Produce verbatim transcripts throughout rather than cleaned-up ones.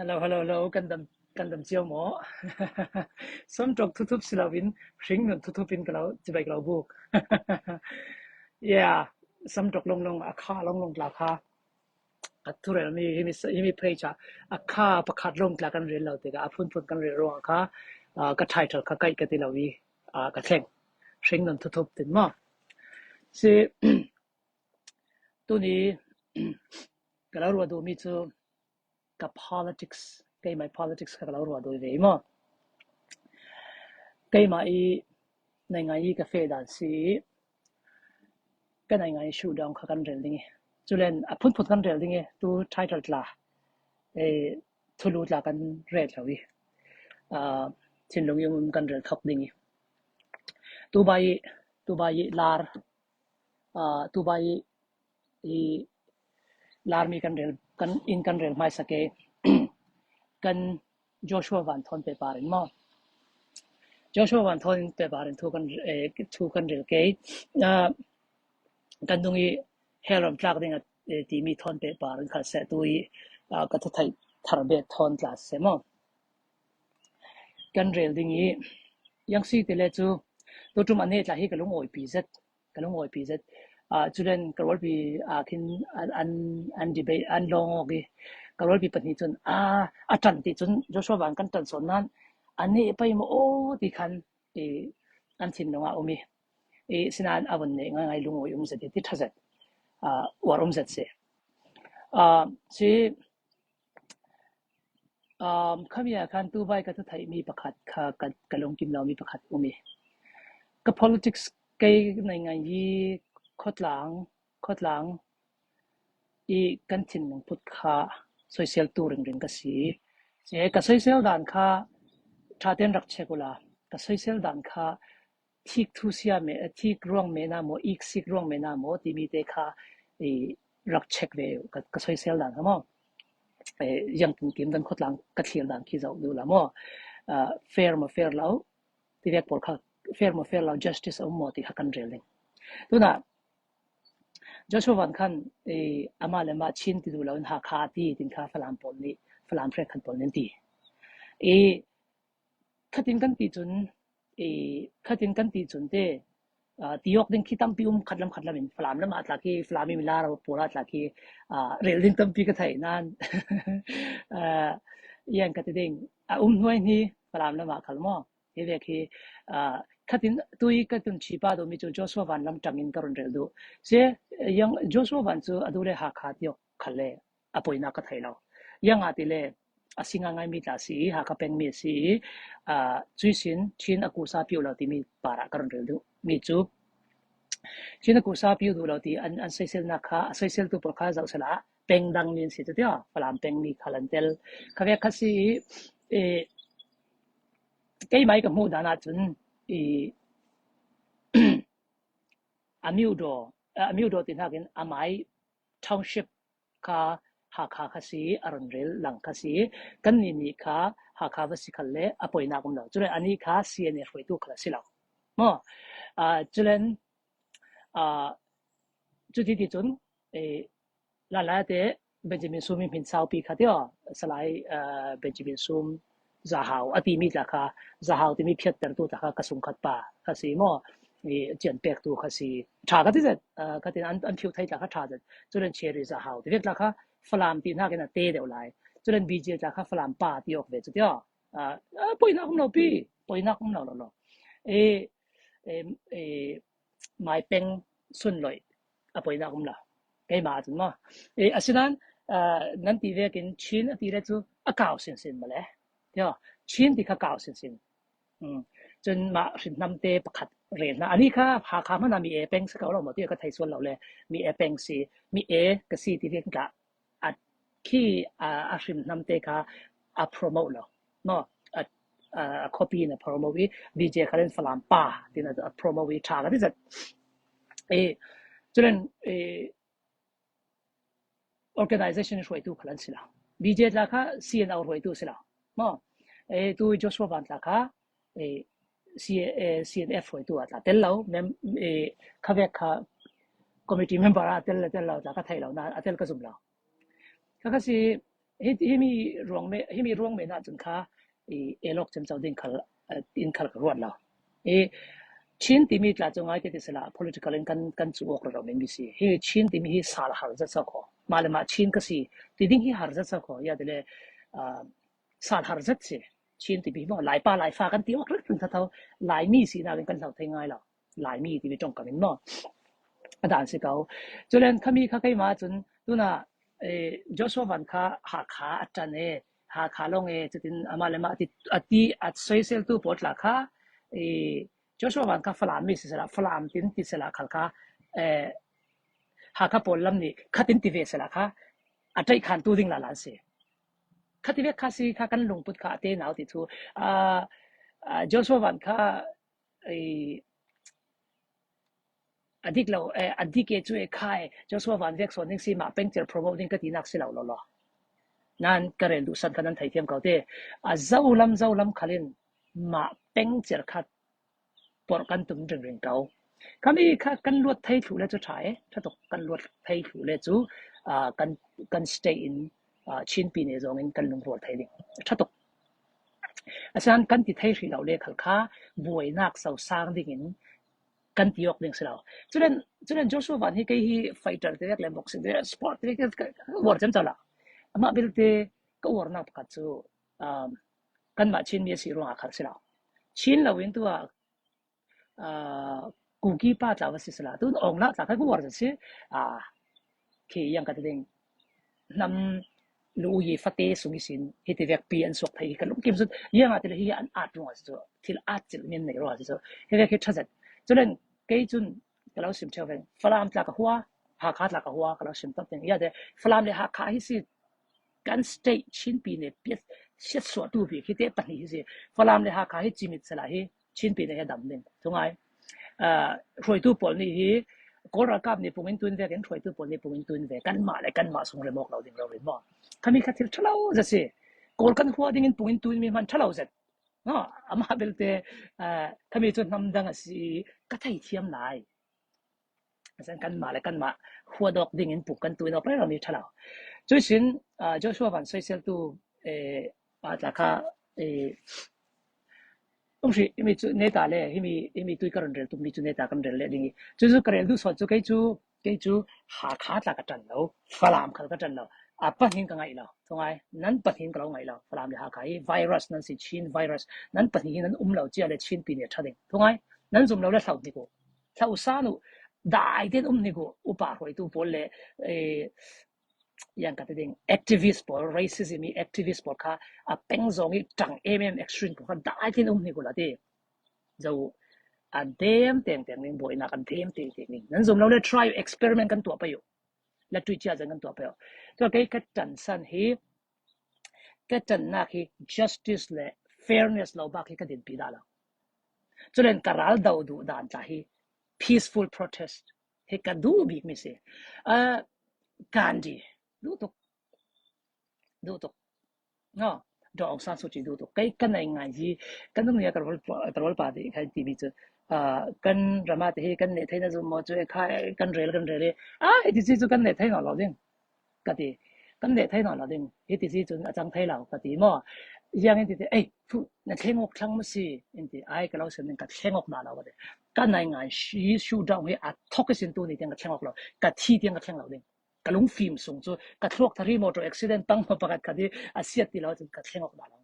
Hello, hello, hello. Kan dam, kan dam chiau maw? Samṭawk thuthup si loin, hringnun thuthup in ka lo, chibai ka lo buk. Yeah, samṭawk longlong, a kha longlong tla kha. A thurel mi, himi, himi phei cha, a kha pakhat long tla kan rel lo te ka, a phunphun kan rel ruang kha, ah, ka title kha kaih ka ti lo i, ah, ka thleng. Hringnun thuthup tin maw? Si, tuni, ka lo ruah duh mi chu, ka politics, keimah i politics kha ka lo ruah duh ve maw? Keimah i naingngan i ka feh dan si, ka naingngan i shuh dawng kha kan rel ding i. Culen a phunphun kan rel ding i, tu title tla, eh, thulu tla kan rel lo i. Ah, thinlung i um kan rel thawk ding i. Tubai, tubai lar, ah, tubai i lar mi kan rel, kan in kan rel hmaisak e, kan Joshua Van Thawn paper in maw? Joshua Van Thawn in paper in thu kan, eh, thu kan rel kei. Ah, kan dung i hel ram tlak ding a, eh, ti mi Thawn paper in kha se tu i, ah, ka thu thei thar bet Thawn tla se maw? Kan rel ding i, yang si ti le chu, tu tum a ne tla hi ka lungawi pi zet, ka lungawi pi zet. Ah, culen ka rualpi, ah, khin an, an, an debate, an lawng awk i, ka rualpi pahnih cun, ah, a ṭan ti cun Joshua Van kan ṭan sawn nan, a ne pai maw aw ti khan, i, an thinlung a um i, i, sinan a vun ne ngaingai lungawi um zet i ti ṭha zet, ah, uar um zet si. Ah, si, um, khami a khan tubai ka thu theih mi pakhat kha ka, ka lungkim lo mi pakhat um i. Ka politics kei naingngan i khawtlang, khawtlang i kan thinlung phut kha soisel tu ringring ka si. Si ka soisel dan kha ṭhaten rak check ula, ka soisel dan kha thik thu sia me, thik ruang me na maw, ik sik ruang me na maw, ti mi te kha, i, rak check ve ka, ka soisel dan kha maw. Eh, yang tin kim dan khawtlang ka thlir dan khi zoh duh la maw. Ah, fair maw fair lo, ti vek pawl kha fair maw fair lo, justice a um maw ti kha kan rel ding. Tuna, Joshua Van khan, eh, ama le ama Chin ti duh lo in Hakha ti tin kha Falam pawl nih, Falam hre khan pawl nih ti. Eh, khatin kan ti cun, eh, khatin kan ti cun te, ah, ti awk ding khi tampi um khat lam khat lam in Falam lam ah tla khi, Falam i milar pawl ah tla khi, ah, rel ding tampi ka theih nan. Ah, yang ka ti ding, a um hnuai hni Falam lam ah khal maw? Hi vek hi, ah, khatin tui ka tun chi pa duh mi cu Joshua Van lam ṭang in ka run rel duh. Si, yang Joshua Van cu a duh le Hakha ti awk khal le a poinak ka thei lo. Yang ah ti le a si ngaingai mi tla si i, Hakha peng mi a si i, ah, cuisin Chin a kusa piu lo ti mi par ah ka run rel duh mi cu Chin a kusa piu duh lo ti an, an soisel nak kha, a soisel tu pawl kha zoh sala peng dang nin si tu tia, Falam peng mi khal an tel. Kha vek kha si i, eh, keimah i ka hmuh dan ah cun i, a miudaw, a miudaw ti hnakin a mai township kha Hakha kha si, a run rel lang kha si, kan nih nih kha Hakha va si khal le a poinak um lo. Culen anih kha C N F hruaitu khal a si lo. Maw? Ah, culen, ah, cuti ti cun, eh, Lala te Benjamin Sum i hmin saupi kha tio, Salai, eh, Benjamin Sum Zahau a timi tla kha, Zahau timi phiattertu tla kha ka sungkhat pa kha si maw, i cian pektu kha si. Ṭha ka ti zet, eh, ka tin an, an phiu thei tla kha ṭha zet. Culen Cherry Zahau ti vek tla kha Falam ti hnakin a te deuh lai. Culen B J tla kha Falam pa ti awk ve cu tio. Ah, ah, poinak um lo pi, poinak um lo lo lo. E, e, e, mai peng sun loi a poinak um lo. Keimah cun maw. E, asinan, ah, nan ti vekin Chin a ti le cu a kau sinsin male. Tio, Chin ti kha kau sinsin. Hmm. Cun mah hrinhnam te pakhat rel hna. Ani kha Hakha hmana mi e peng si ko lo maw ti ka thei sual lo le mi e peng si, mi e ka si ti vek tla a khi, a, a hrinhnam te kha a promote lo. No, a, a, a copy in a promote i, B J khal in Falam pa tin a, a promote i ṭha ka ti zet. E, culen, e, organization hruaitu khal an si lo. B J tla kha C N O hruaitu si lo. Maw? E, tu Joshua Van tla kha, e, C, e, C N F hruaitu a tla tel lo, mem, e, kha vek kha committee member a tel, tel lo tla ka thei lo, na, a tel ka zum lo. Kha kha si, Hi, himi ruang me, himi ruang me na chun kha, i, elok chem chau ding khal, eh, in khal ka ruat lo. I, Chin timi tla chu ngai te ti sela, political in kan, kan chu ok ro min bi si. Hi Chin timi hi sal har za sa ko. Male ma Chin ka si, ti ding hi har za sa ko. Ya de le, ah, sal har zat si. Chin timi mo, lai pa, lai fa kan ti ok rik ring tha thau. Lai mi si na kan hlau thei ngai lo. Lai mi ti mi tong ka min mo. A dan si kau. Chulen khami kha keima chun, tuna, eh, Joshua Van kha Hakha a tan e, Hakha long e, chutin ama le ma ti, a ti, a soisel tu pot la kha, eh, Joshua Van kha Falam mi si sela, Falam tin ti sela khal kha, eh, Hakha pol lam ni, khatin ti ve sela kha, a tai khan tu ding la lan si. Khati ve kha si kha kan lungput kha te nau ti thu, ah, ah, Joshua Van kha, eh, a dik lo, eh, a dik e chu e khai, Joshua Van vek son ding si ma pengcher promote ding ka ti nak si lo lo lo. Nan ka rel du san kha nan thei thiam kau te. A zau lam, zau lam khalin ma pengcher khat por kan tum ring ring kau. Khami kha kan luat thei thlu le chu tha e, tha tok kan luat thei thlu le chu, ah, kan, kan stay in, ah, Chin pi ne zong in kan lung rual thei ding. Tha tok. Asan kan ti thei hri lo le khal kha, buai nak sau sang ding in, kan ti ok ding si lo. Chulen, chulen Joshua Van hi kei hi fighter te vek le boxing te, sport te vek ka, ka, ka war chem chau la. Ama bil te ka war nak pakhat chu, um, kan ma Chin mi a si ruang a khal si lo. Chin lo in tu a, ah, Kuki pa tla va si sela. Tun ong la tla khai ku war si. Ah, khi yang ka te ding. Nam lu yi fa te sung i sin. Hi te vek pi an suak thei ka lung kim sut. Yang a te le hi an at rung a si chu. Thil at chil min nei rung a si chu. Hi vek hi tha zet. Chulen kei chun ka lo sim cheu veng. Falam tla ka hua. Hakha tla ka hua. Ka lo sim tap ding. Ya te Falam le Hakha hi si kan state Chin pi ne piat siat suah tu pi khi te pahnih hi si. Falam le Hakha hi chimit sela hi Chin pi ne he dam ding. Thungai. Ah, hruaitu pol ni hi, Kawl ralkap ni pungin tuin ve, kan hruaitu pol ni pungin tuin ve, kan mah le kan mah sung remok lo ding lo rin mo. Khami kha thil tha lo zet si. Kawl kan hua ding in pungin tuin mi man tha lo zet. No, ama bil te, ah, khami chu nam dang a si, ka thei thiam lai. Asan kan mah le kan mah hua dok ding in pung kan tuin ok pai lo ni tha lo. Chu sin, ah, Joshua Van soisel tu, eh, a tla kha, eh, um hri, imi chu neta le, imi, imi tui ka ron rel tu, mi chu neta kan rel le ding i. Chu chu ka rel du sot chu kei chu, kei chu Hakha tla ka tan lo, Falam khal ka tan lo. A pahnin ka ngai lo, thungai, nan pahnin ka lo ngai lo, Falam le Hakha hi virus nan si Chin virus, nan pahnin hi nan um lo chia le Chin pi ne tha ding, thungai, nan zum lo le hlau ni ko. Hlau sa nu, dai den um ni ko, upa hruaitu pol le, eh, yang ka te ding, activist pol, racism i activist pol kha, a peng zong i tang em em extreme pol kha, dai den um ni ko la te. Zo, a dem teng teng ning, buai nak a dem teng teng ning. Nan zum lo le try experiment kan tuah pai u. La tui chia zan kan tuah pai u. Tua kei ka tan san hi, ka tan nak hi justice le fairness lo bak hi ka din pi da lo. Chulen ka ral dau du dan tla hi peaceful protest hi ka du bik mi si. Ah, Gandhi, du tuk, du tuk. No, Daw Aung San Suu Kyi du tuk. Kei kan nai ngai hi, kan nung nia ka rol pa, ka rol pa di khai ti mi chu. Ah, kan rama te hi kan ne thei na zu mo chu e khai kan rel kan rel. Ah, e ti si chu kan ne thei no lo ding. Ka ti, kan ne thei no lo ding. Hi ti si chun a chang thei lo ka ti mo. Yang in ti te, ei, fu, na thleng ok thlang mo si. In ti, ai ka lo sem ding ka thleng ok na lo ka ti. Kan nai ngai shi shu dong hi a thok sin tu ni tiang ka thleng ok lo. Ka thi tiang ka thleng lo ding. Ka lungfim sung chu, ka thluak thari motor accident tang ma pakhat khat hi a siat ti lo chun ka thleng ok dah lo.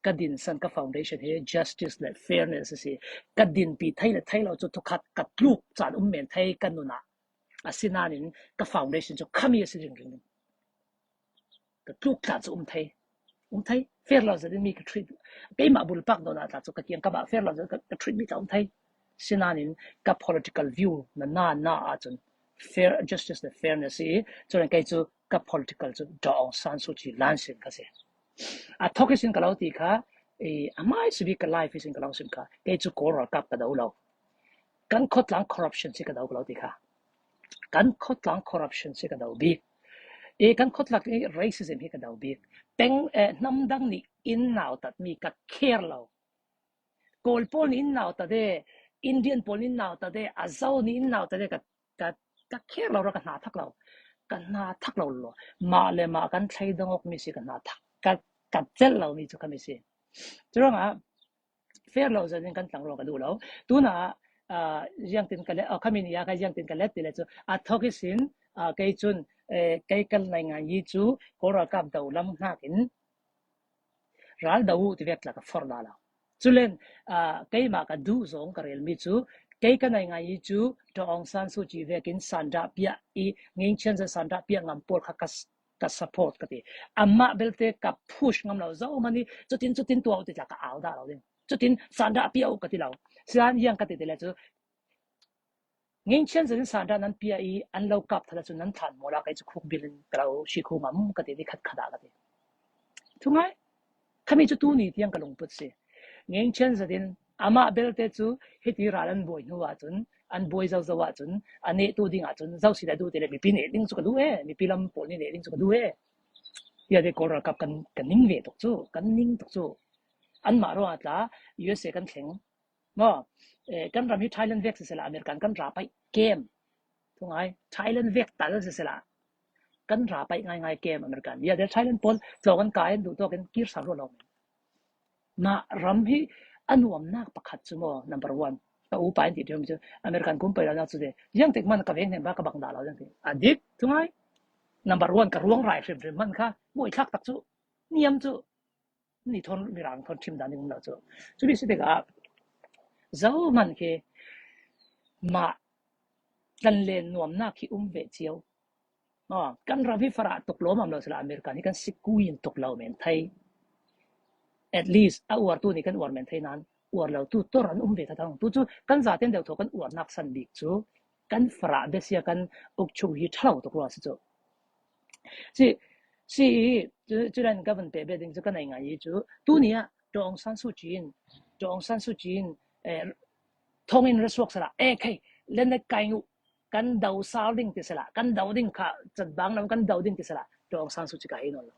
Ka din san ka foundation hi justice le fairness a si. Ka din pi thei le thei lo chu thukhat ka tluk chan um men thei ka nuna. A si nanin ka foundation chu khami a si ring ring. Ka tluk tla chu um thei. Um thei, fair lo zat in mi ka treat. Keima bul pak do na tla chu ka kiang ka ba fair lo zat ka, ka treat mi tla um thei. Si nanin ka political view na na na a chun fair, justice le fairness i, chuan kei chu ka political chu Daw Aung San Suu Kyi lan sin ka si. A thok i sin ka lo ti kha, e, a mai subi ka life i sin ka lo sin kha, kei chu Kawl ralkap ka do lo. Kan khawtlang corruption si ka do ka lo ti kha. Kan khawtlang corruption si ka do bik. E, kan khawtlang i racism hi ka do bik. Peng, eh, hnam dang ni in nau tat mi ka kher lo. Kawl pawl ni in nau ta de, Indian pawl ni in nau ta de, a Zo ni in nau ta de ka, ka, ka kher lo ra ka hna thak lo. ka hna thak lo lo. Mah le mah kan thleidang awk mi si ka hna thak, ka, ka celh lo mi cu khami si. Curuangah fair lo zat in kan tlang ruang ka duh lo. Tunah, ah, ziangtin ka let, ah, khami ni ah kha ziangtin ka let ti le cu, a thawk ihsin, ah, kei cun, eh, kei kan nai ngai i cu Kawl ralkap do lam hnakin ral do uh ti vek tla ka forh dah lo. Culen, ah, keimah ka duh zong ka relmi cu, kei ka nai ngai i cu Daw Aung San Suu Kyi vekin sandah piah i, Ngin Chin Sa sandah piah ngam pawl kha ka, ka support ka ti. Amah belte ka push ngam lo, zohman i cutin, cutin tuah uh ti tla ka au dah lo ding. Cutin sandah piah uh ka ti lo. Sian yang ka ti ti le cu, Ngin Chin Sa in sandah nan piah i an lo kap thala cu nan thlan maw la, kei cu khuk bil in ka lo si khu ngam ka ti, ni khat khat ah ka ti. Thungai, khami cu tuni tiang ka lungput si. Ngin Chin Sa in amah belte cu hiti ral an buai hnu ahcun, an buai zozo ahcun, a nehtu ding ahcun, zo si dah duh ti le mipi neh ding cu ka duh e, mipi lam pawl nih neh ding cu ka duh e. Ia de Kawl ralkap kan, kan ning ve tuk cu, kan ning tuk cu. Anmah ruangah tla U S A kan thleng. Maw, eh, kan ram hi Thailand vek sisela, American kan ra paih kem. Thungai, Thailand vek tal sisela, kan ra paih ngaingai kem American. Ia de Thailand pawl tlawng an kai an duh tawk in kir sa ruah lo. Mah ram hi a nuamnak pakhat cu maw, number one. Ka upa in ti ṭhiam cu, American kum paih lo nak cu de, ziang tik man ka veng hnem ba ka bang dah lo, ziang tik. A dik, thungai. Number one, ka ruang rai hrim hrim man kha, buai thlak tak cu, niam cu, ni thawn, mirang thawn ṭhim dan ding um lo cu. Cu mi si tikah, zohman khi mah kan len nuamnak hi um ve cio. Ah, kan ram hi farah tuk lawm am lo sila, American hi kan sikui in tuk lo men thei. At least a uartu nih kan uar men thei nan, uar lo tu tor an um ve ta thang. Tu cu kan zaten deuh thaw kan uarnak san bik cu kan farah besia kan uk chung hi ṭhalo tuk rua si cu. Si, si, cu, cu len ka van pe be ding cu ka nei ngai i cu. Tu ni ah Daw Aung San Suu Kyi in, Daw Aung San Suu Kyi in, eh, thong in ra suak sala, eh, khei, len na kai ngu, kan do sal ding ti sala, kan do ding kha, chan bang lam kan do ding ti sala, Daw Aung San Suu Kyi ka hei nawn lo.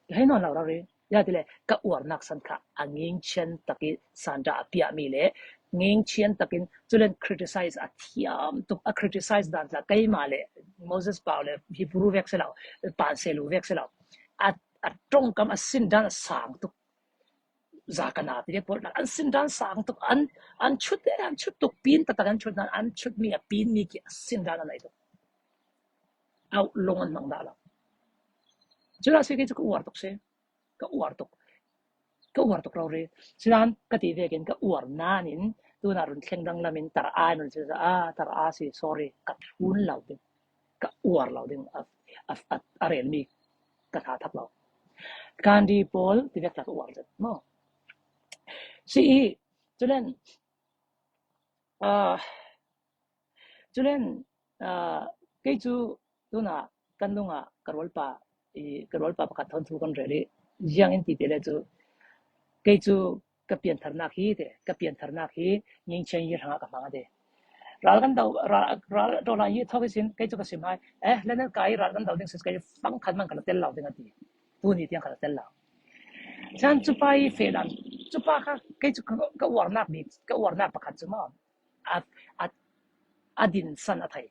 Ka hei nawn lo rari, ya ti le, ka uarnak san kha, a ngingchian takin sanda a piah mi le, ngingchian takin, culen criticize a thiam tuk, a criticize dan tla, keimah le, Moses Pau le, Hebrew vek si lo, Panselu vek si lo. A, a ṭongkam a sin dan a sang tuk. Za ka na ti le pawl an sin dan sang tuk, an, an chut le, an chut tuk pin, taktak an chut dan, an chut mi a pin mi ki a sin dan a nei tuk. Au, lung an hmang dah lo. Cu la si kei cu ka uar tuk si. Ka uar tuk. Ka uar tuk rori. Sinan ka ti vekin ka uar nan in, tuna run thleng dang lam in tar a nun si, a, tar a si, sorry, ka thlun lo ding. Ka uar lo ding, a, a, a, a rel mi ka tha thak lo. Gandhi pawl ti vek tla ka uar zet maw. Si i, culen, ah, culen, ah, kei cu tuna kan lungah ka rualpa, i, ka rualpa pakhat thawn thu kan rel i, ziang in ti te le cu, kei cu ka piantharnak hi te, ka piantharnak hi ngingchian hi hrangah ka hmang a te. Ral kan do, ral, ral do lai hi thawk i sin, kei cu ka sim hai. Eh, le nan kai ral kan do ding sis kei fang khat man ka la tel lo ding a ti. Tu ni tiang ka la tel lo. Chan cupa i fe dan, cupa kha kei cu ka, ka uarnak bik, ka uarnak pakhat cu maw. A, a, a din san a thei.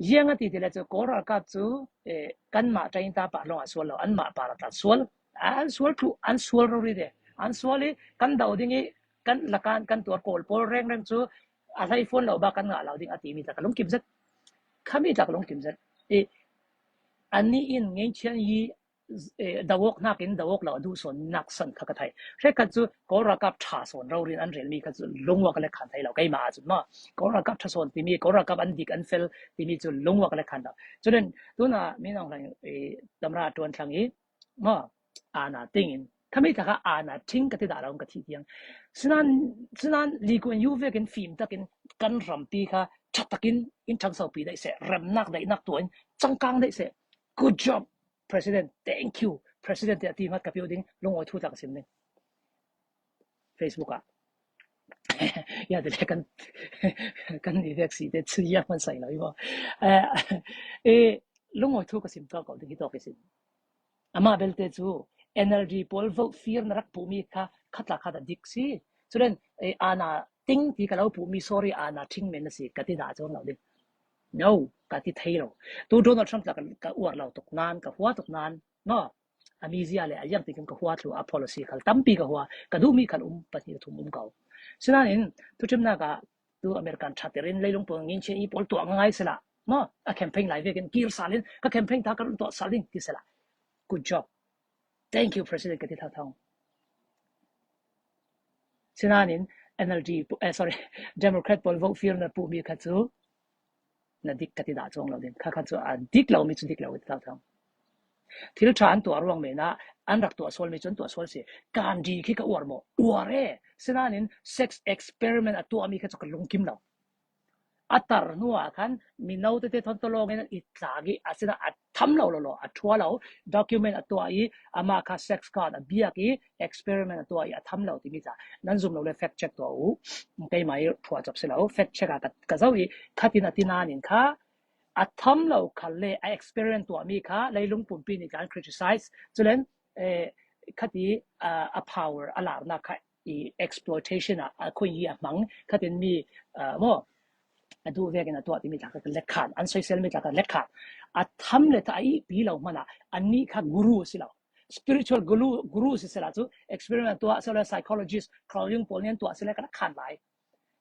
Ziang a ti ti le cu Kawl ralkap cu, eh, kanmah ṭain ta pa lawng a sual lo, anmah pa la ta sual. An sual thluh, an sual rori te. An sual i kan do ding i kan lakan kan tuar Kawl pawl rengreng cu a hlei fawn lo ba kan ngah lo ding a timi tla ka lungkim zet. Khami tla ka lungkim zet. I, annih in ngeichian i, eh, dawawk hnakin dawawk lo a duhsawnnak san kha ka thei. Hrekkhat cu Kawl ralkap ṭha sawn rori in an relmi kha cu lungua ka le khan thei lo. Keimah ah cun maw, Kawl ralkap ṭha sawn timi, Kawl ralkap an dik an fel timi cu lungua ka le khan lo. Culen tuna mi nong hlang, eh, tamra ṭuan thlang i, maw, ana tingin, khami tla kha ana ṭhing ka ti dah lo ka thih tiang. Sinan, sinan Lee Kuan Yew vekin fim takin kan rampi kha ṭha takin in ṭhangsopi daih seh, remnak daihnak tuah in changkang daih seh. Good job, President. Thank you, President, tiah ti hmat ka piu ding, lungawi thu tla ka sim ding. Facebook ah. Ya, ti le kan, kan i vek si te cu ya hman sai lo i maw. Eh, eh, lungawi thu ka sim tuah ko ding hi tawk i sin. Amah belte cu N L D pawl vote fir na rak puhmi kha khat la khat a dik si. Culen, eh, ana ting ti ka lo puhmi, sorry, ana ṭhing men a si, ka ti dah cawn lo ding. No, ka ti thei lo. Tu Donald Trump tla ka, ka uar lo tuk nan, ka hua tuk nan, no. A mizia le a yang tikim ka hua thlu, a policy khal tampi ka hua, ka duh mi khal um, pahnih thum um ko. Sinanin, tu chim na ka, tu American thaterin leilung pawh ngin che i pawl tuah ngai sela. Maw, a campaign lai vekin kir salin, ka campaign ta ka run tuah sal ding ti sela. Good job. Thank you, President, ka ti thau thau. Sinanin, N L D, eh, sorry, Democrat pawl vote fir na pu mi kha chu, na dik ka ti dah chuang lo ding. Kha kha chu a dik lo mi chu dik lo ka ti thau thau. Thil ṭha an tuah ruang mena, an rak tuah sual mi chu an tuah sual si. Kan di khi ka uar maw? Uar e. Sinanin sex experiment a tuah mi kha chu ka lungkim lo. A tar hnuah khan mino tete thawn tawlawngin an i tlak i a sina a tham lo lo lo, a ṭhua lo, document a tuah i, ama kha sex card a biak i, experiment a tuah i, a tham lo timi tla. Nan zum lo le fact check tuah u. Keimah i ṭhuah chawp si lo, fact check a ka, ka zo i, khatin a ti nanin kha, a tham lo khal le a experiment tuah mi kha leilung pumpi ni kan criticize. Chulen, eh, khati, ah, a power a larna kha i exploitation a, a khuin hi a hmang, khatin mi, ah, maw, a duh vekin a tuah timi tla ka lekhan, an social media ka lekhan. A tham le tha a ihpi lo hmana, an nih kha guru si lo. Spiritual guru, guru si sela chu, experiment a tuah sela psychologist, Carl Jung pawl nen tuah sela ka lekhan lai.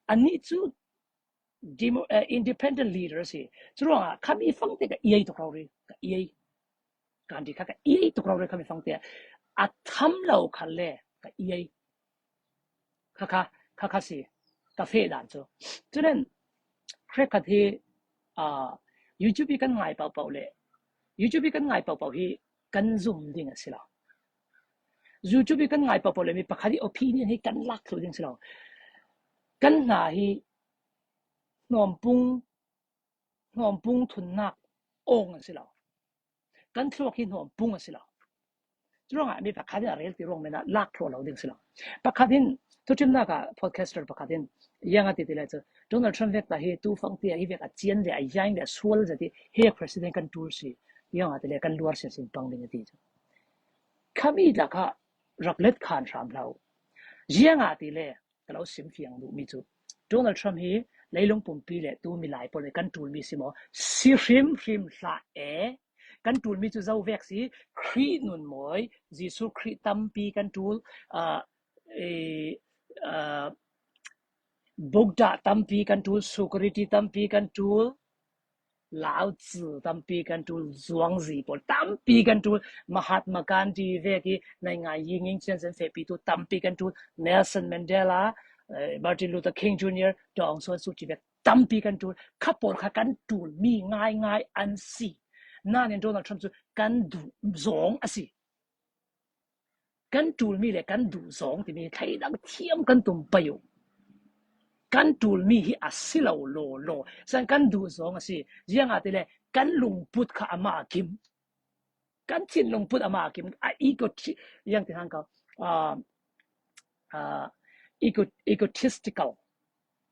An nih chu demo, eh, independent leader si. Churuanga, khami fangte ka iei tuk rori, ka iei. Kan di kha ka iei tuk rori khami fangte. A tham lo khal le, ka iei. Kha kha, kha kha si. Ka fe dan chu. Chulen, khrek khat hi, ah, YouTube i kan ngai pau pau le. YouTube i kan ngai pau pau hi kan zum ding a si lo. YouTube i kan ngai pau pau le mi pakhat i opinion hi kan lak thlu ding si lo. Kan hna hi hnawmpung, hnawmpung thunnak awng a si lo. Kan thluak hi hnawmpung a si lo. Churuangah mi pakhatin a rel ti ruang mena lak thluak lo ding si lo. Pakhatin thuchimnak ah podcaster pakhatin iang a ti ti le chu Donald Trump vek ta hi tu fang ti a hi vek a chian le a yain le a sual zati hi president kan tul si. Iang a ti le kan luar sin sin pang ding a ti chu. Khami tlak kha rak let khan hram hlau. Ziang a ti le ka lo sim fiang duh mi chu Donald Trump hi leilung pumpi le tu milai pawl le kan tul mi si maw? Si hrim hrim hlah e. Kan tul mi chu zo vek si, Khrih nun mawi, Jesu Khrih tampi kan tul, ah, eh, ah, Buddha tampi kan tul, Socrates tampi kan tul, Lao Tzu tampi kan tul, Zhuangzi pawl tampi kan tul, Mahatma Gandhi vek i naingai yinging chian sen fehpi tu tampi kan tul, Nelson Mandela, eh, Martin Luther King Junior, Daw Aung San Suu Kyi vek tampi kan tul, kha pawl kha kan tul mi ngai ngai an si. Nanin Donald Trump chu kan duh zawng a si. Kan tul mi le kan duh zawng timi thleidang thiam kan tum pai uh. Kan tul mi hi a si lo law law. San kan duh zawng a si. Ziang a ti le kan lungput kha ama a kim. Kan thin lungput ama a kim. A ego, yang ti hang ka, ah, ah, ego, egotistical.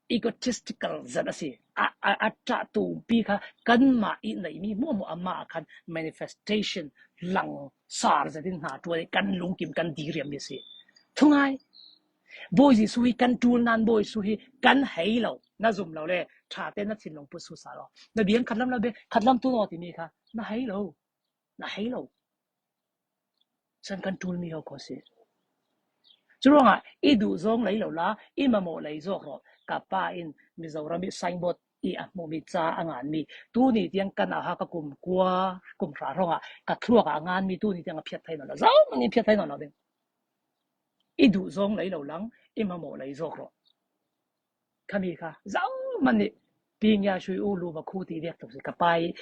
Egotistical zat a si. A, a, a ṭah tumpi kha kanmah i nei mi muahmuah ama a khan manifestation lang sar zatin hna ṭuan i kan lungkim kan diriam mi si. Thungai. Bawi Jesu hi kan tul nan Bawi Jesu hi kan hei lo. Na zum lo le ṭhate na thin lungput su sa lo. Na biang khatlam lo be khatlam tu naw timi kha na hei lo. Na hei lo. San kan tul mi ho ko si. Churuangah i duh zawng lei lo la, i mamawh lei zawk rawh. Ka pa in Mizoram i signboard i a hmu mi cha a ngan mi. Tuni tiang kan a ha ka kum kua, kum hra hrawngah ka thluak a ngan mi tuni tiang a phiat thei nawn lo. Zawng in phiat thei nawn lo ding. I duh zawng lei lo lang, i mamawh lei zawk rawh. Khami kha, zawng man nih, pingya shui u lu va khu ti vek tuk si, ka pai,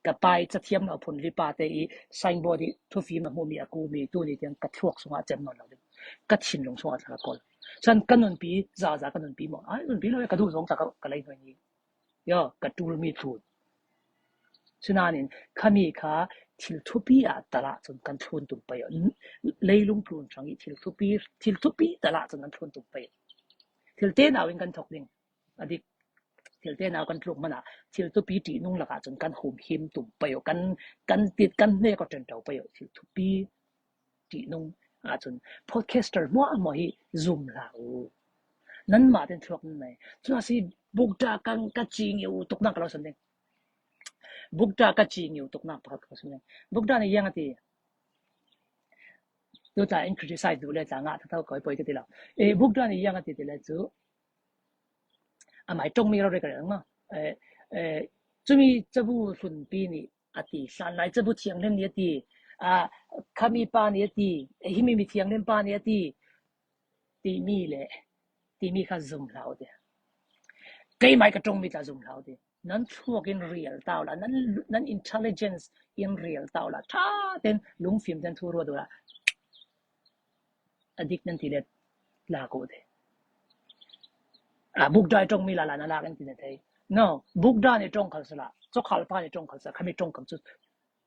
ka pai cha thiam lo phun li pa te i, signboard i, thufim a hmu mi a ku mi, tuni tiang ka thluak sungah chem nawn lo ding. Ka thinlung sungah thla ka kawl. San ka nunpi, za za ka nunpi maw. Ai, nunpi lo, ka duh zawng thla ka, ka lei hnuai ni. Yo, ka tul mi thlun. Sinanin, khami kha thil thupi a talah chun kan thlun tum pai. Leilung tlun sang i thil thupi, thil thupi talah chun kan thlun tum pai. Thil te nau in kan thok ding. A dik, thil te nau kan tluk mana, thil thupi ti nung laka chun kan hum him tum pai. Kan, kan tit, kan hnek a ṭen ṭau pai. Thil thupi ti nung a chun podcaster hmuah hmuah hi zum hlau. Nan mah ten thluak nan nei. Chun a si buk ta kan ka ching i u tuk nang ka lo san ding. Buddha ka ci ngiu tuk nak pakhat ka sung. Buddha ni yang a ti. Tu ta in criticize du le ta nga ta tau koi poi ka ti lo. E, Buddha ni yang a ti ti le cu. A mai tong mi ro re ka le ma. E, e, cumi cabu hlun pi ni a ti, hlan lai cabu thiang len ni a ti. A, khami pa ni a ti. E, himi mi thiang len pa ni a ti. Ti mi le. Ti mi kha zum hlau ti. Kei mai ka tong mi ta zum hlau ti. Nan thluak in rial tau la, nan, nan intelligence in rial tau la, tha ten lungfim ten thu ruat la. A dik nan ti le la ko te. A, Buddha i tong mi la la na la kan ti na thei. No, Buddha ni tong khal sala, so khal pa ni tong khal sala, khami tong kham chu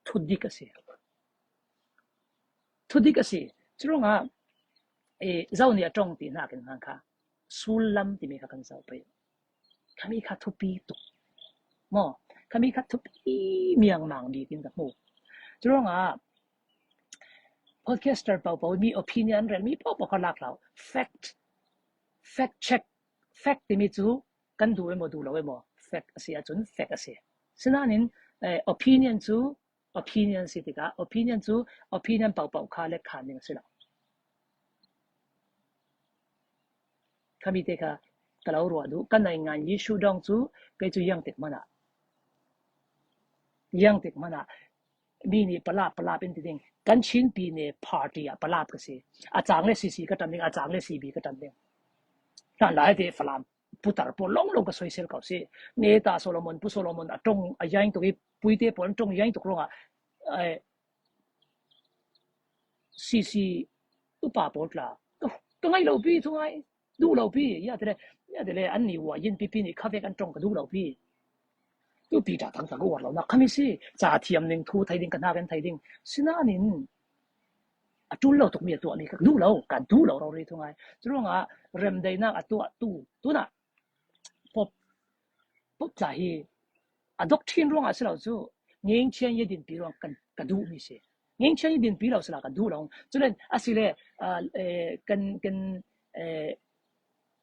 thu dik a si. Thu dik a si. Churuangah, e, zau ni a tong ti hna kan hman kha. Sul lam ti mi kha kan zau pei. Khami kha thupi tuk. Mo, khami kha thupi miang mang di kin ka hmu. Churuangah, podcaster pau pau mi opinion rel mi pau pau kha lak hlau. Fact, fact check, fact ti mi cu kan du emaw, du lo emaw, fact a si ahcun fact a si. Sinanin, eh, opinion cu opinion si tikah, opinion cu opinion pau pau kha le khan ding a si lo. Khami te kha ka lo ruah duh. Kan naingan issue dong cu kei cu yang tik hmanh ah, yang tik hmanh ah mi nih palap, palap in ti ding. Kan Chin pi ne party ah palap ka si. A cang le C C ka ṭan ding, a cang le C B ka ṭan ding. Hlan lai te Falam putar pawl long long ka soisel ko si. Neta Solomon, Pu Solomon a ṭong a yaing tuk i, puite pawl an ṭong yaing tuk ruangah, eh, C C upa pawl tla, ka, ka ngai lo pi, thungai, duh lo pi, ya te le, ya te le, an ni wa yin pipi ni khavek an ṭong ka duh lo pi. Tu pi ta tang ta ka uar lo nak khami si, ca thiam ning thu thei ding, ka hna kan thei ding. Sinanin, a ṭul lo tuk mi a tuah mi ka duh lo, ka duh lo rori thungai. Curuangah remdeinak a tuah tu, tunah pop, pop tla hi a doctrine ruangah si lo cu, ngengchian ye dinpi ruang kan, ka duh mi si. Ngengchian ye dinpi lo sila ka duh lo. Culen a si le, ah, eh, kan, kan, eh,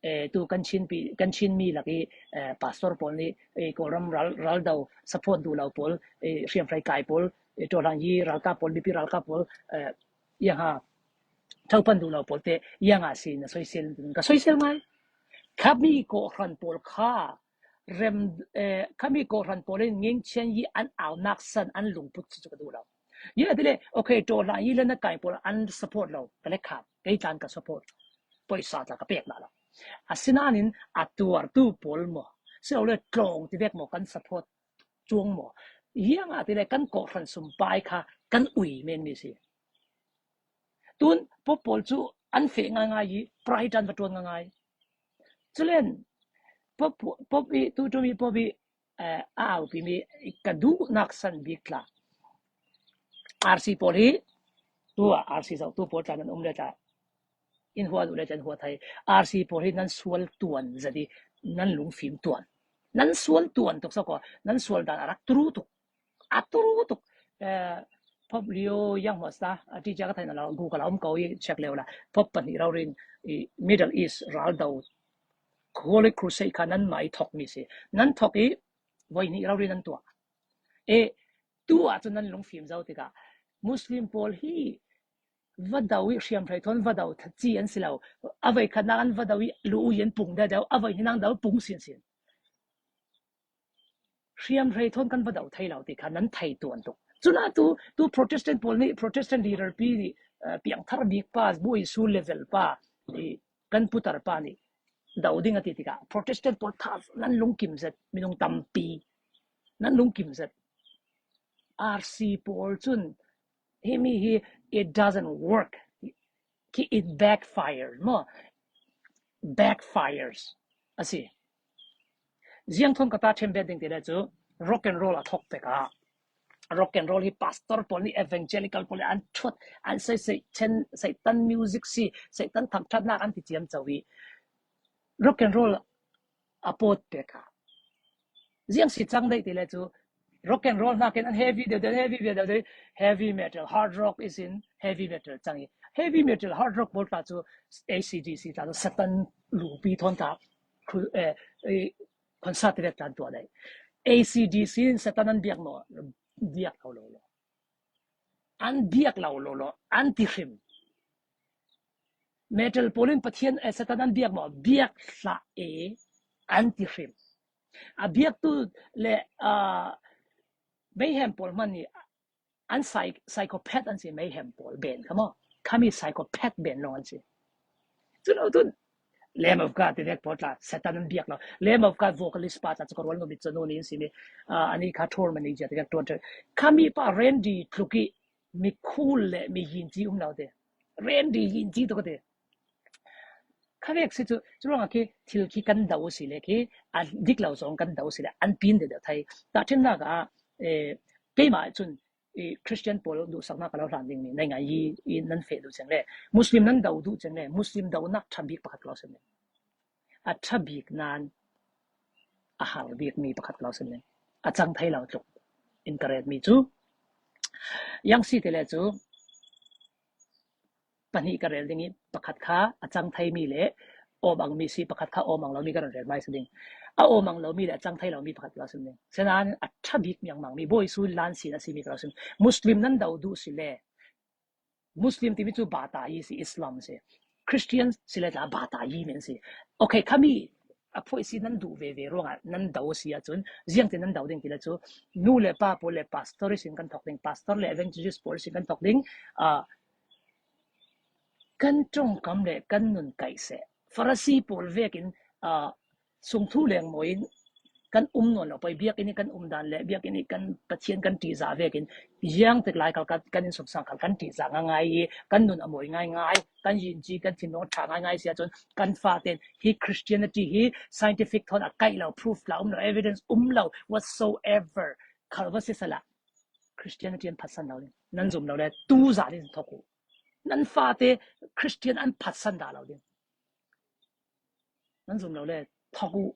eh, tu kan Chin pi, kan Chin mi lak i, eh, pastor pawl nih, eh, Kawlram ral, ral do support duh lo pawl, eh, hriamhrei kai pawl, eh, Ṭawhlan yi ralkap pawl, mipi ralkap pawl, eh, yang ha, tho pan duh lo pawl te, yang a si na soisel, ka soisel ngai. Khami kawhhran pawl kha, rem, eh, khami kawhhran pawl in ngengchian yi an aunak san an lungput cu ka duh lo. Ye a ti le, okay, Ṭawhlan yi le na kai pawl an support lo, ka le khat, kei tlan ka support. Poisa tla ka pek dah lo. Asinanin a tuartu pawl maw, si lo le tlawng ti vek maw kan support cuang maw. Yang a ti le kan kawhhran sumpai kha kan ui men mi si. Tun pop pawl cu an feh ngaingai i pride an va ṭuan ngaingai. Culen pop, pop i tu ṭum i pop i, eh, a aupi mi ka duhnak san bik tla. R C pawl hi tu ah R C zoh tu pawl tla nan um le tla. In hua duh le tla in hua thai. R C pawl hi nan sual tuan zat i nan lungfim tuan. Nan sual tuan tuk sako, nan sual dan a rak tru tuk. A tru tuk. Eh, pop lio yang hmasa, a ti cia ka thai na lo, Google a um ko i check leo la. Pop pahnih raurin i Middle East ral do Holy Crusade kha nan mai thok mi si. Nan thok i voi hnih raurin nan tuah. E, tu ah cun nan lungfim zo tikah Muslim pawl hi va do i hriamhrei thawn va do ci an si lo. A voi khatnak an va do i lu u yan pung deuh deuh, a voi hnih nang do pung sin sin. Hriamhrei thawn kan va do thei lo ti kha nan thei tuan tuk. Cun atu, tu Protestant pawl nih, Protestant leader pi nih, eh, piangthar bik pa, bu i su level pa, i kan putar pa nih do ding a ti tikah, Protestant pawl tha nan lungkim zet, minung tampi nan lungkim zet. R C pawl cun, himi hi, it doesn't work. Khi it backfires, maw? Backfires a si. Ziang thawn ka ta ṭhen bet ding ti le cu, rock and roll a thok pek ah, rock and roll hi pastor pawl nih evangelical pawl nih an ṭhuat, an sei, sei chen, Satan music si, Satan thangṭhatnak an ti ciamco i, rock and roll a pawt pek ah. Ziang si cang dei ti le cu, rock and roll hnakin an heavy deuh deuh, heavy deuh deuh, heavy metal, hard rock is in heavy metal cang i. Heavy metal, hard rock pawl tla cu A C D C tla cu Satan lupi thawn ta, khu-, eh, eh, concert ti le tlan tuah dei. A C D C in Satan an biak maw? Biak lo lo lo. An biak lo lo lo. An ti hrim. Metal pawl in Pathian, eh, Satan an biak maw? Biak hlah e. An ti hrim. A biaktu le, ah, Mayhem pawl hman ni an psy-, psychopath an si, Mayhem pawl ben kha maw? Khami psychopath ben lo an si. Chu lo tun Lamb of God ti vek pawl tla, Satan an biak lo. Lamb of God vocalist pa tla chu ka rual numei chu nu ni in si mi. Ah, ani kha tour manager ti vek tuan chu. Khami pa Randy Tluki mi khul le mi yin chi um lo te. Randy yin chi to ka te. Kha vek si chu, chu ruang a khi thil khi kan do si le khi, a dik lo zong kan do si le, an pin de de thai. Ta thin na ka, eh, keima chun, eh, Christian pawl duhsakna ka lo hlan ding ni, naingan yi, i nan fe duh cheng le, Muslim nan do duh cheng le, Muslim do nak tha bik pakhat ka lo sem le. A tha bik nan, a hal bik mi pakhat ka lo sem le. A chang thei lo tluk. In ka ret mi chu. Yang si te le chu. Pahnih ka rel ding i, pakhat kha a chang thei mi le awm ang mi si, pakhat kha awm ang lo mi ka rel mai si ding. A awm ang lo mi le a chang thei lo mi pakhat ka lo sim ding. Senan a tha bik mi ang mang mi, Bawi Jesu lan si na si mi ka lo sim. Muslim nan do duh si le, Muslim ti mi chu bata yi si, Islam si. Christian si le tla bata yi men si. Okay, khami a phoih si nan duh ve ve ruang a nan do si a chun, ziang ti nan do ding ti le chu, nu le pa pawl le pastor sin kan thok ding, pastor le evangelist pawl sin kan thok ding, a, kan ṭongkam le kan nun kaih seh. Farasi pawl vekin, ah, sungthu leng mawiin kan um nawn lo poi, biakinn i kan um dan le biakinn i kan Pathian kan ṭihzah vekin, ziang tek lai kal kan, kan innsungsang kal kan ṭihzah ngaingai i, kan nun a mawi ngaingai, kan yin chi kan thinlung ṭha ngaingai si a chun kan faten hi Christianity hi scientific thawn a kaih lo, proof la um lo, evidence um lo whatsoever khal va si sala Christianity an phatsan lo ding. Nan zum lo le tu zah ding thok u. Nan fate Christian an phatsan dah lo ding. Nan zum lo le thok u.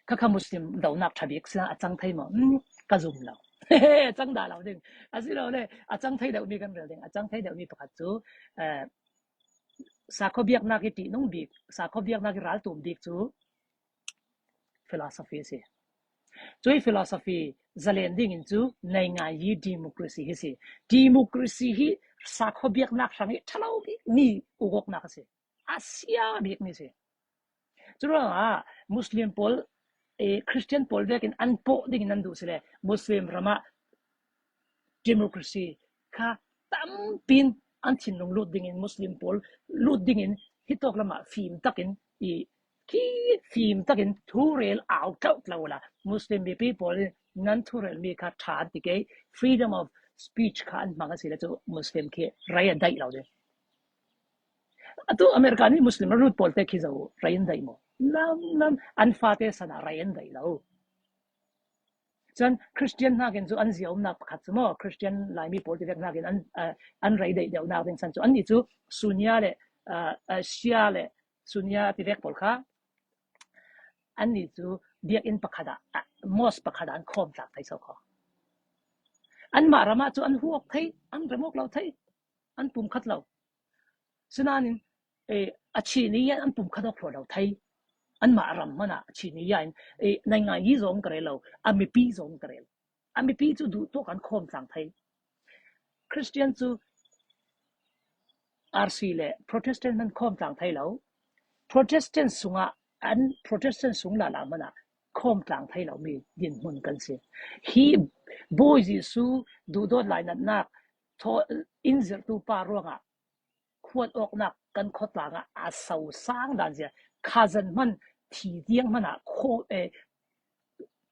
Kha kha Muslim do nak tha bik sila a chang thei maw? Hmm, ka zum lo. A chang dah lo ding. A si lo le a chang thei deuh mi kan rel ding. A chang thei deuh mi pakhat chu, eh, sakhaw biaknak i ṭihnung bik, sakhaw biaknak i raltum bik chu philosophy si. Cui philosophy zalen dingin chu naingan yi democracy hi si. Democracy hi sakhaw biaknak hrang i ṭha lo bik mi ugawknak a si. A sia bik mi si. Churuangah Muslim pawl, eh, Christian pawl vekin an pawh dingin an duh si le, Muslim ramah democracy kha tampin an thinlung lut dingin, Muslim pawl lut dingin, hitawk lamah fim takin i khi fim takin thurel au tlauh tlauh la, Muslim mipi pawl in nan thurel mi kha ṭha an ti kei, freedom of speech kha an hmang a si le chu Muslim khi rei a daih lo ding. A tu America ni Muslim a lut pawl te khi zo rei an daih maw? Lam lam an fate sana rei an daih lo. Chuan Christian hnakin chu an zia umnak pakhat chu maw, Christian Laimi pawl ti vek hnakin an, ah, an rei daih deuhnak ding san chu an ni chu Sunia le, ah, ah, Shia le Sunia ti vek pawl kha an ni chu biakin pakhatah, ah, mosque pakhatah an khawm tlak thei so khaw. Anmah ramah chu an huak thei, an remawk lo thei, an pum khat lo. Sinanin, eh, a chini hian an pum khat awk hlawh lo thei. Anmah ram hmana a chini hian, eh, naingan yi zawng ka rel lo, a mipi zawng ka rel. A mipi chu duh tawk an khawm tlang thei. Christian chu R C le Protestant an khawm tlang thei lo. Protestant sunga an Protestant sung la la hmana khawm tlang thei lo mi dinhmun kan si. Hi Bawi Jesu duhdawt lainatnak thaw inzirhtu pa ruangah khuat awknak kan khawtlangah a so sang dan zia, khazan hman thi tiang hmanah khaw, eh,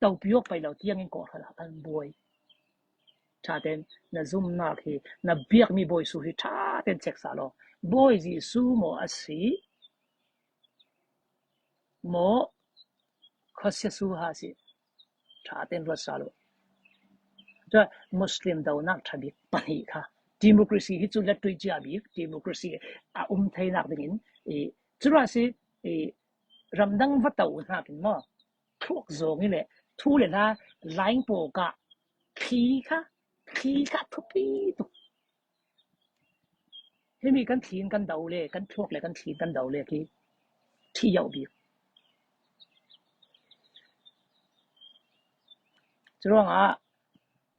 topi awk pai lo tiangin kawhhranah kan buai. Ṭhaten na zumnak hi, na biak mi Bawi Jesu hi ṭhaten check sa law. Bawi Jesu maw a si? Maw Khawsia Jesu ha si? Ṭhaten ruat sa law. Tua Muslim donak ṭha bik pahnih kha. Democracy hi chu la tui chia bik, democracy a um theinak dingin, i, chura si, i, ramdang va to hnakin maw? Thluak zawng i le, thu le hla, laing pawka, thli kha, thli kha thupi tuk. Hemi kan thlin kan do le, kan thluak le kan thlin kan do le khi thi yauh bik. Churuangah,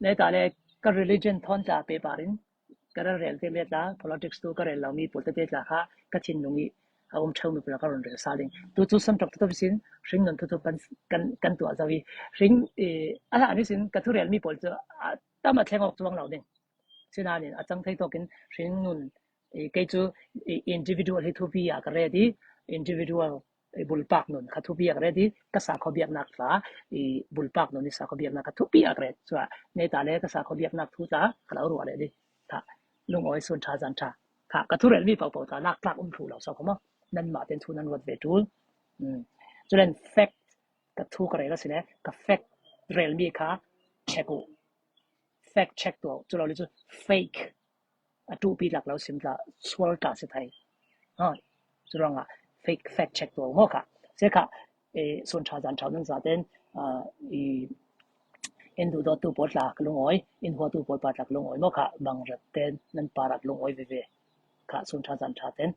neta le ka religion thawn tla paper in, ka rel rel te le tla, politics tu ka rel lo mi pawl te te tla kha, ka thinlung i, a um theu mi pawl ka run rel sa ding. Tu chu sam tok tu sin, hring nun tu tu kan, kan, kan tua zawi. Hring, eh, a la ni sin, ka thu rel mi pawl chu, a, tam a thleng awk chuang lo ding. Sinanin, a chang thei tawkin, hring nun, eh, kei chu, eh, individual hi thupi a ka ret i, individual, eh, bulpak nun kha thupi a ka ret i, ka sakhaw biaknak tla, eh, bulpak nun i sakhaw biaknak kha thupi a ka ret. Chua, neta le ka sakhaw biaknak thu tla, ka lo ruah le di. Kha, lungawi sun tha zan tha. Kha, ka thu rel mi pau pau tla, lak tlak um thu lo sa khoma. Nan ma ten thu nan ruat ve tul. Hmm. Chulen fact, ka thu ka rel a sine, ka fact rel mi kha, check u. Fact check tu, chu lo li chu fake. A tu pi lak lo sim tla, sual tla si thai. Ha, churuangah fake, fact check tu mo kha. Se kha, eh, sun tha zan tha nan za ten, ah, i, in du do tu pawl tla ka lungawi, in hua tu pawl pa tla ka lungawi mo kha, bang rat ten, nan pa rat lungawi ve ve. Kha, sun tha zan tha ten.